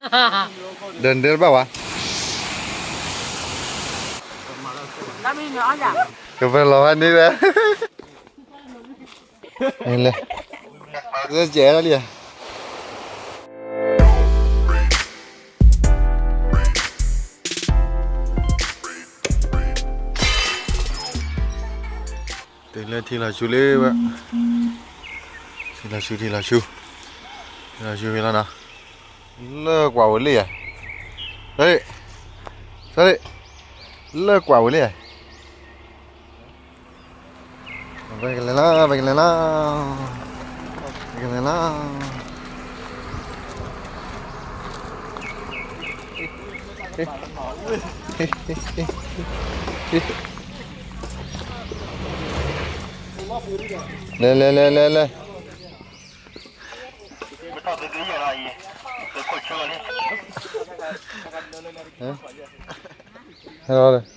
ဒီးဒဲတဘၣ်ဝဲ, ကပလီၤဝဲန့ၣ်ဝဲ, လဲၤ, ကဲလီၤလံ. တုၤလၢထံလီၤဆူလံဝဲ, ထံလီၤဆူ ထံလီၤဆူ, ထံလီၤဆူဖဲလီၤနီၤ, လၢကွၢ်ဝဲလံဧါ, လၢကွၢ်ဝဲလံဧါ. ပကလဲၤလီၤ, ပကလဲၤလီၤ, ပကလဲၤလီၤ. လဲၤ လဲၤ လဲၤ လဲၤ လဲၤ. ဟဲလီၤ.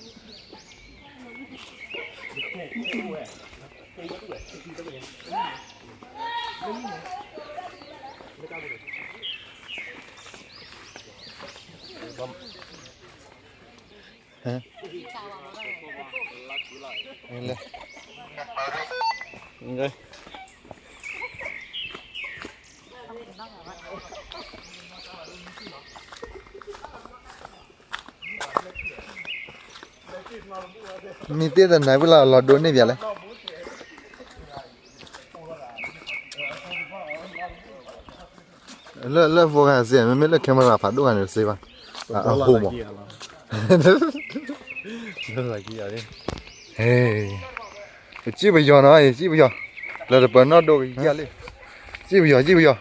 မ့ၢ်တ့ၢ်တနၤဝံၤလီၤ လီၤဒိန့ၢ်ပၠးလဲၣ်. လၢ လၢ phone ဂၤစ့ၢ် မ့မ့ၢ်လၢ camera ဖးဒိၣ်ဂၤန့ၣ်စ့ၢ်ဘၣ်, အဟိမး. ဟဲ, ပစံၣ်ပယီၤနီၤ, စံၣ်ပယီၤ, လၢတပၢၤနီၣ်ဒိကယၤလံ, စံၣ်ပယီၤ စံၣ်ပယီၤ.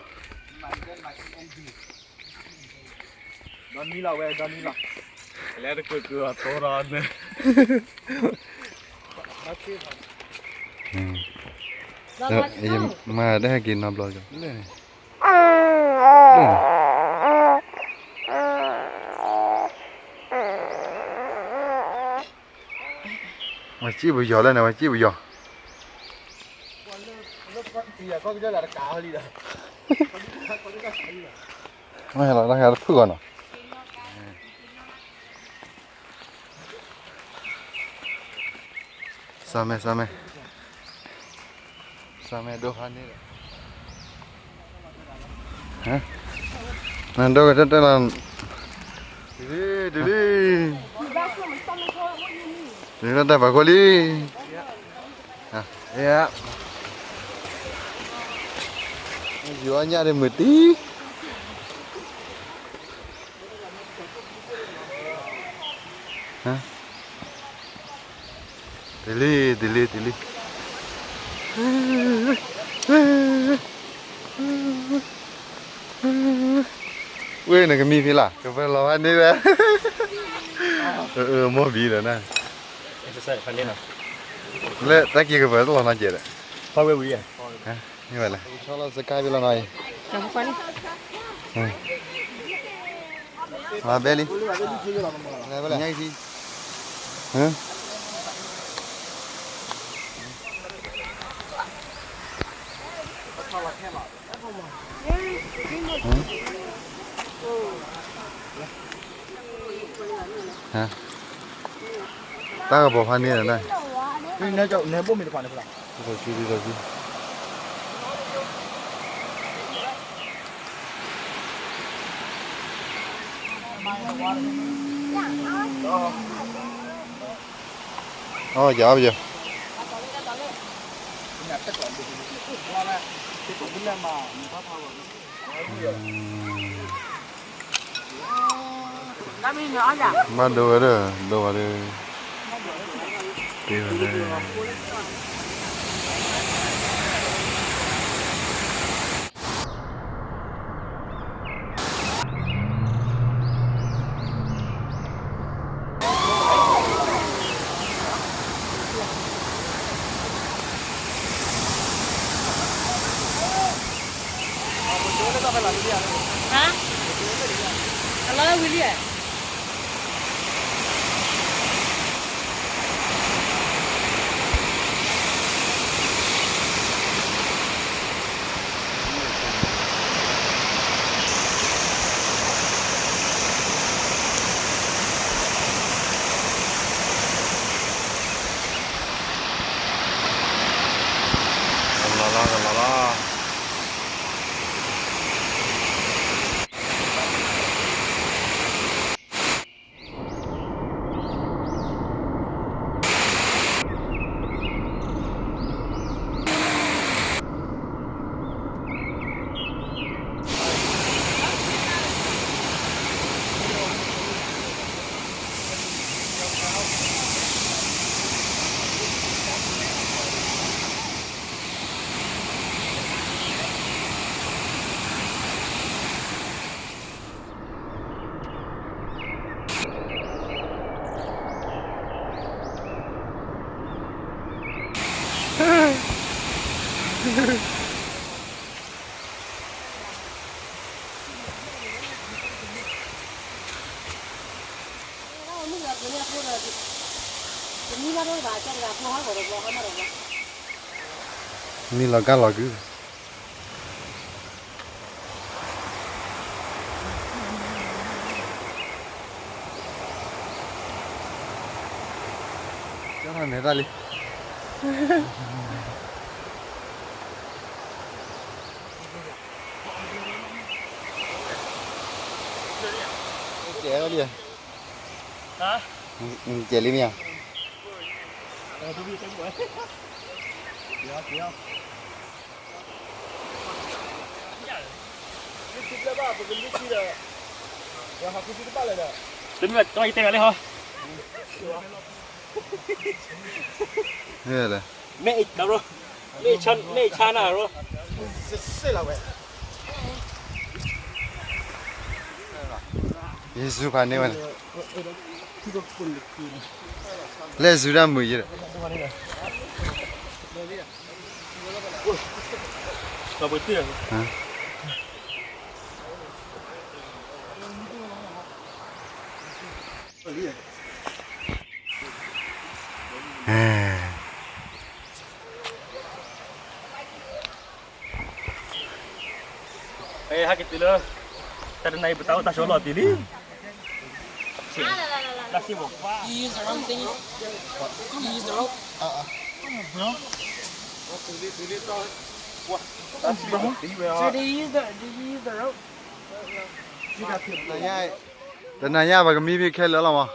ဒီနံၤလီၤဝဲ ဒီနံၤလီၤ, လဲၤတကၢၢ်ကၢၢ်အီၤတိဒီးန့ၣ်, မၤတဟဲက့ၤနီတဘျီကီး, ဝဲစံၣ်ပယီၤလၢန့ၣ် ဝဲစံၣ်ပယီၤ. မ့ၢ်လီၤတၢ်ဂၤတဖုၣ်ဂီၤနီၤ. စၢ်မဲာ် စၢ်မဲာ်, စၢ်မဲာ်ဒိဖးန့ၣ်ဒီး, နဒိကတၢၢ်တၢၢ်လီၤ, တုၤလံ တုၤလံ, တုၤလီၤတၢ်ပာ်ခိၣ်လံ. ယွၤညၣ်ဒီးမုာ်တံၢ်. တုၤလံ တုၤလံ တုၤလံ. ဝ့ၢ်နကမံဖံလၢ် ကပလီၤဝဲန့ၣ်ဝဲ, မိၢ်ဘံဒီးနၤ, လၢတၢ်က့ၤကပၢၤတလီၤနီၤကဲးဒီး, မ့ၢ်ဝဲလဲၣ်, ဆီလီၤစကါဖံလီၤနီၤအံၤ, မၤဘဲလံ, ညါကံ, တၢ်ကပီၤဖးန့ၣ်ဒီး, လီၤဆူ လီၤဆူ. အိ ယၤ ယၤ, ဘၣ်ဒိဝဲဒီး ဒိဝဲဒီး, တ့ဝဲဒီး. ဟါ, အလီၤဝံၤလံဧါ. မံလီၤကါလီၤကု ကၢ်ထီၣ်န့ၢ်တၢ်လံ ကဲလံ ကဲလံမ့ၢ်ဧါ တမ့ၢ်ဘၣ် ကီၢ်ယတဲဂၤလၢဟီ မ့ၢ် မ့ၢ်ဆါနၤရိ ယ့ၣ်ၡူးဖးန့ၢ်ဝဲန့ၣ် လဲၤစူၤတၢ်မုာ်ယဲဒီး ဟဲက့ၤတုၤလၢ တၢ်တနံၤအံၤ ပတၢ်အိၣ်တၢ်ဆိးလီၤတံၢ်လံ You use the wrong thing. You use the rope. Uh-uh. Bro. So they use the, did you use the rope? တနၤညါ ပကမံဖဲခဲလၢာ်လီၤမး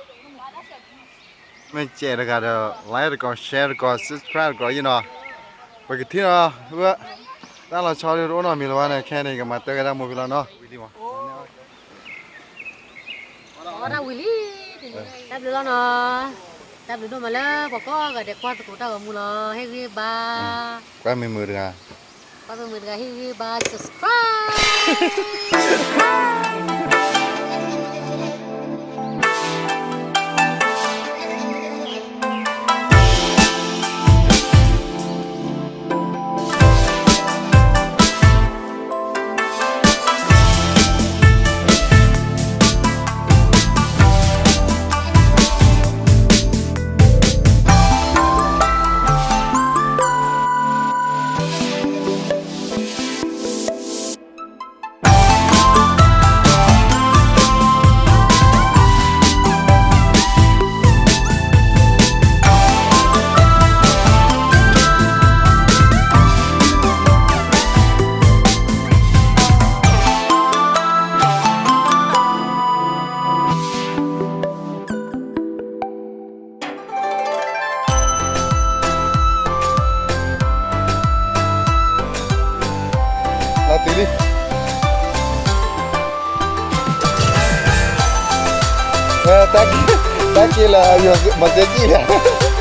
မ့ၢ်ကဲတဂၤဒီး like တကိး share တကိး subscribe တကိးယနီၤ ပကထံၣ်နီၤ ဝဲ တၢ်လီၤဆီဒ်တအိၣ်နီတမံၤလၢၤဘၣ်န့ၣ် ခဲန့ၣ် ကမၤတၢ်ကဒါမိၢ်ဖံလီၤနီၤ ဝံၤလံမး ဝံၤလံ တၢ်ဘျုးလီၤနီၤ တၢ်ဘျုးဒိၣ်မးလၢပှၤကိးဂၤဒဲးကွၢ်သကိးတၢ်ဂီၤမူလီၤ ဟ့ၣ်ဂံၢ်ဘါ ကွၢ်မုာ်မုာ်တဂၤ ကွၢ်မုာ်မုာ်တဂၤ ဟ့ၣ်ဂံၢ်ဘါ subscribeလီၤတုၤလံ တၢ်က့ၤလၢ မၤစၢၤကံၣ်လၢ